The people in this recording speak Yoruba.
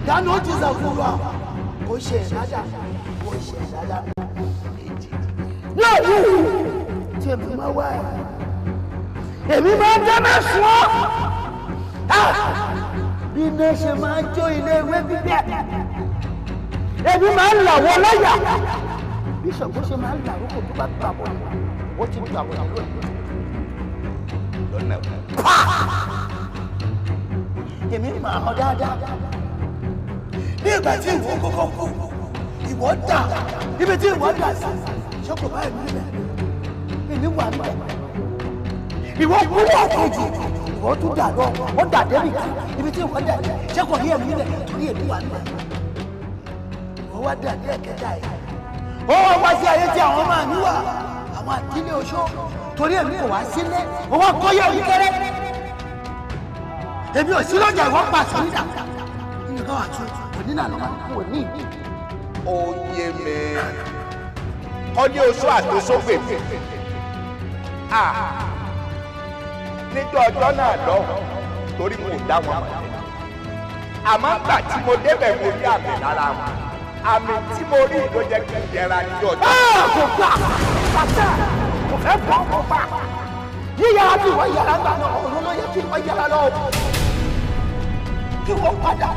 Dáná ti zàkúrò kò ṣe ìdádá, kò ṣe ìdádá méjì. Ní òní tí èmi máa wá ẹ, èmi máa ń dáná sun ọ́. Bí iná ṣe máa ń jó ilé ìwé gbígbẹ́, èmi máa ń là wọ́n láyà. Bí Ṣàngó ṣe máa ń là rókò tó bá gbà wọ́n, ó ti gbà wọ́n lónìí. Lọ́nà. Pa! Èmi máa hàn dáadáa. Ní ìgbà tí ìwọ kọ́kọ́ kú, ìwọ dà ibi tí ìwọ dà sí, ṣé kò bá èmi níbẹ̀? Èmi wà níbẹ̀. Ìwọ kú lẹ́ẹ̀kejì, ìwọ tún dà lọ, ó dà débi kan. Ibi tí ìwọ dà, ṣé kò rí èmi níbẹ̀? Torí èmi wà níbẹ̀. Ìwọ wá dà ní ẹ̀kẹta yìí, ó wá wá sí ayé tí àwọn máa ní wà, àwọn àdílé oṣó. Torí èmi kò wá sílé, ó wá kọ́ yẹ̀ mí kéré. Èmi ò sí lọ́jà, ìwọ pa aṣọ nídà nìkan wà tún òní náà lọ́wọ́ kò ní. Ó yé mi. Kọ́lé oṣó àtòsógbè à níjọ́ ọjọ́ náà lọ́hùn, torí mo dá wọn mọ̀, àmọ́ ńgbà tí mo débẹ̀, mo rí àmì lára wọn. Àmì tí mo rí ló jẹ́ kí n yẹra níjọ́ ọjọ́. Kò gbà pàṣẹ, kò fẹ́ bọ́, kò gbà yíyára tí ìwọ yára gbà náà. Òun ló yẹ kí ìwọ yára lọ, kí wọ́n padà.